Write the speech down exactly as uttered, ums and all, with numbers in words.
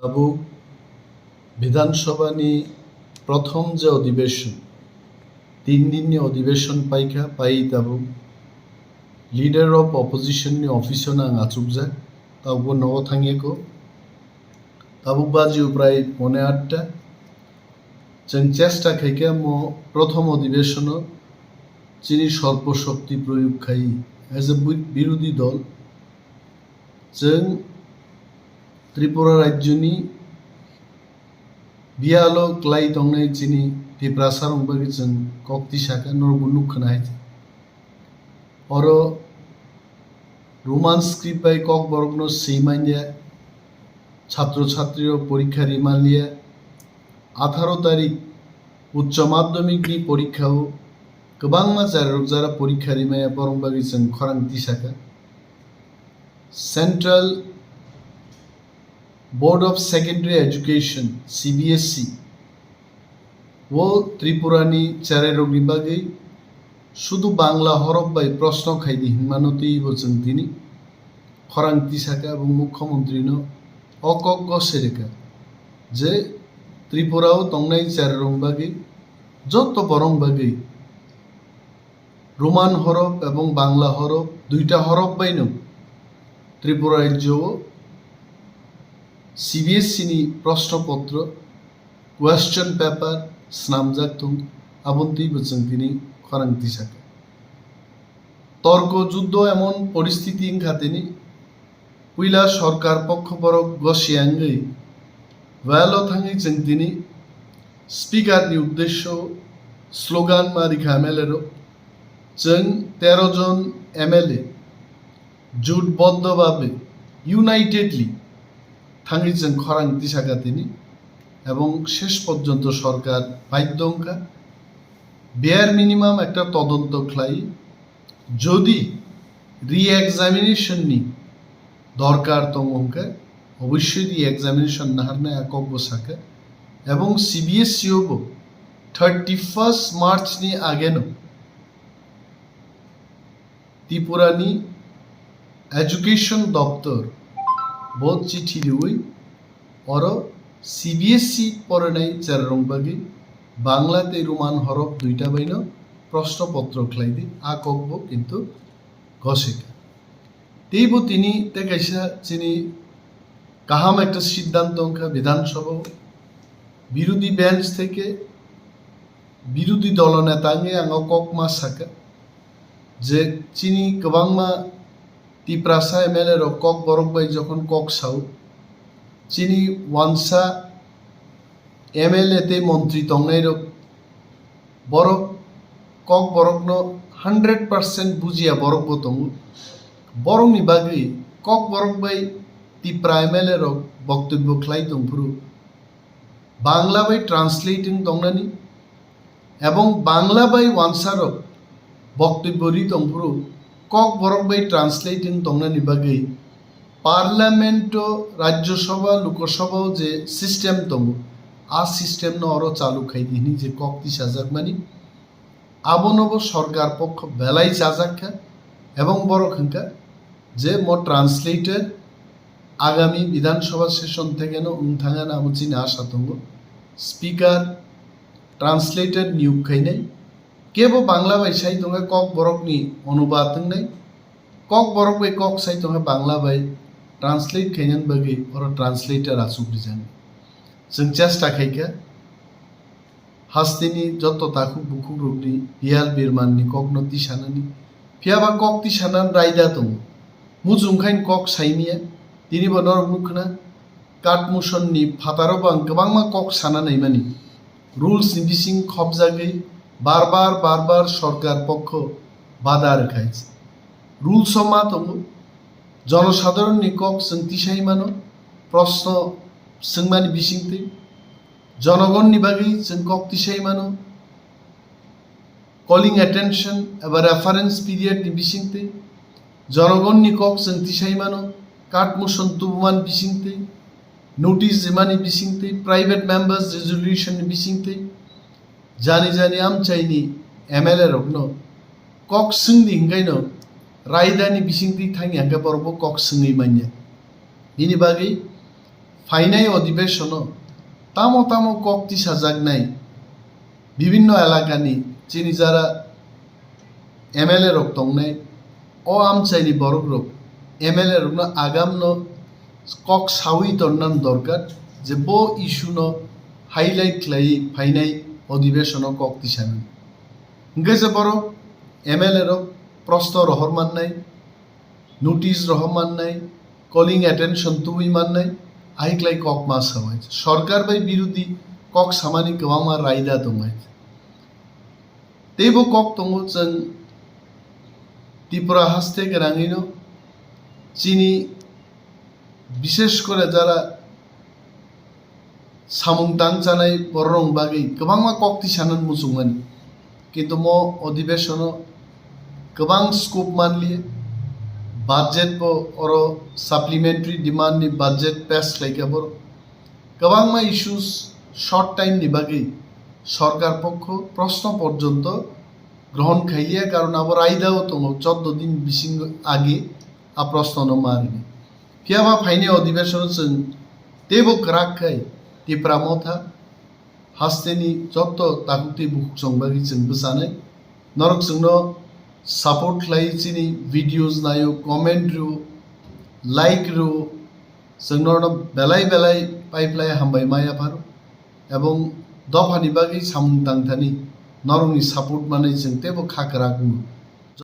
Tabuk Bidhan Sabha ni prothom je odhibeshon, tin din ni odhibeshon paikha, pai tabuk Leader of Opposition ni office o nang achukjak, tabuk bo nogo thangya ko. Tabuk baji uprai pone atta. Chwng chesta khaikha mo prothom odhibeshon o chini sorpo shokti proyog khai as a bi-, birodhi dol. Chwng Tripura rajyoni biyalo klai tongnai chini Tiprasa rok bagwi chwng kok tisakha, norokbo nukkhwna hai. Oro Roman script bai kokborokno swi manya, chhatro chhatrirok porikha ri manliya, atharo tarik Uccho Madhyamik ni porikha o kwbangma chararok jara porikha ri maya, borok bagwi chwng khorang tisakha. Central Board of Secondary Education, C B S E, o Tripura ni cherairokni bagwi sudu Bangla horop bai proshno khaidi hinmano twibo chwng tini khorang tisakha, abo Mukhyamantri no o kok gose rikha je Tripura o tongnai cherairokni bagwi, jotto borok bagwi Roman horop ebong Bangla horop, duita horop baino Tripura rajyo o C B S E ni proshno potro, question paper, snamjak thung, aboni twibo chwng tini khorang tisakha. Torko juddo emon poristiti wngkha tini, puila sorkar pokho borok gosiya wngwi well o thangwi chwng tini speaker ni uddesyo slogan ma rikha M L A rok, chwng tero jon M L A jotboddo babe, unitedly thangwi chwng khorang tisakha tini, ebong shesh porjonto sorkar baiddo wngkha bare minimum ekta todonto khlai, jodi re-examination ni dorkar tongo hwnkhe obossoi re-examination naharnai a kokbo sakha, ebong C B S E o bo thirty first March ni ageno Tripura ni Education Doptor bo chithi riwi oro C B S E porinai cherarok bagwi Bangla tei Roman horop duita baino proshno potro khlai di, a kokbo kintu gosika. Teibo tini tei kaisa chini kaham ekta siddhanto wngkha Bidhan Sabha o, birodhi bench theke birodhi dolo neta wngwi ang o kok ma sakha je chini kwbangma Tiprasa M L A rok kokborok bai jokhon kok sao, chini wansa M L A tei montri tongnairok, borok kokborokno hundred percent bujiya borokbo tongo. Borokni bagwi kokborok bai Tipra M L A rok boktobyo khlai tongphuru, Bangla bai translate wng tongnani ebong Bangla bai wansarok boktobyo ri tongphuru, kokborok bai translate wng tongnani bagwi Parliament o, Rajya Sabha, Lok Sabha o je system tongo, a system no oro chalu khai di hwnwi je kok tisajakmani, abono bo sorkar pokho belai chajak kha, ebong borok hwnkha je mo translator agami Bidhan Sabha session thekeno wng thangani amo chini asha tongo. Speaker, translator niyok khainai, kebo Bangla bai sai tongkha, kokborokni onubad wngnai, kokborok bai kok sai tongkha, Bangla bai translate khainani bagwi oro translator achuk rijani. Chwng chesta khaikha hasteni joto takhuk bukhukrokni biyal birmanni kokno tisanani. Phiyaba kok tisanani raida tongo. Muchung khain kok saimiya. Tinibo norok nukkhna, Katmuson ni phataro bo ang kwbangma kok sana naimani. Rules ni bising khopjagwi bar bar, bar bar sorkar pokho bada rwkhai. Rules o ma tongo, jonosadharon ni kok chwng tisai mano, proshno swngmani bisingtwi, jonogon ni bagwi chwng kok tisai mano, calling attention eba reference period ni bisingtwi, jonogon ni kok chwng tisai mano, Katmuson tubumani bisingtwi, notice rimani bisingtwi, private members resolution ni bisingtwi, jani jani amchaini M L A rokno kok swngdi hwnkhaino raidani bisingtwi thangya hwnkhe borokbo kok swngwi manya. Bini bagwi Phainai odibeshono tamo tamo kok tisajaknai bibinno elakani chini jara M L A rok tongnai, o amchaini borok rok M L A rokno agamno kok sawi tonnani dorkar je bo issue no highlight khlaiwi phainai odibeshono kok tisanani. Hwnkhe je borok M L A rok prosto rohor mannai, notice rohor mannai, calling attention tubui mannai, ahiklai kok ma sawai. Sorkar bai birodi kok samani kwbangma raida tongmai. Teibo kok tongo chwng Tripura haste gwnangwino chini bishesh kore jara samung tang chanai bororok bagwi kwbangma kok tisanani muchungmani. Kintu mo odibeshono kwbang scope manliya, budget bo oro supplementary demand ni budget pass khlaikha borok. Kwbangma issues short time ni bagwi sorkar pokho proshno porjonto grohon khailiya, karon abo raidao tongo choddo din bisingo age a proshno no ma rwdi. Phiyaba phainai odibeshono chwng teibo kwrak khai Tipra Motha hasteni jotto takhuk tei bukhuk chwng bagwi chwng bwchanai. Norok chwngno support khlai, chini videos naio, comment rw, like rw, chwng norokno belai belai pipeline hambai ma yapharo. Ebong dophani bagwi samung tangthani norokni support manwi chwng teibo kha kwrak wngo.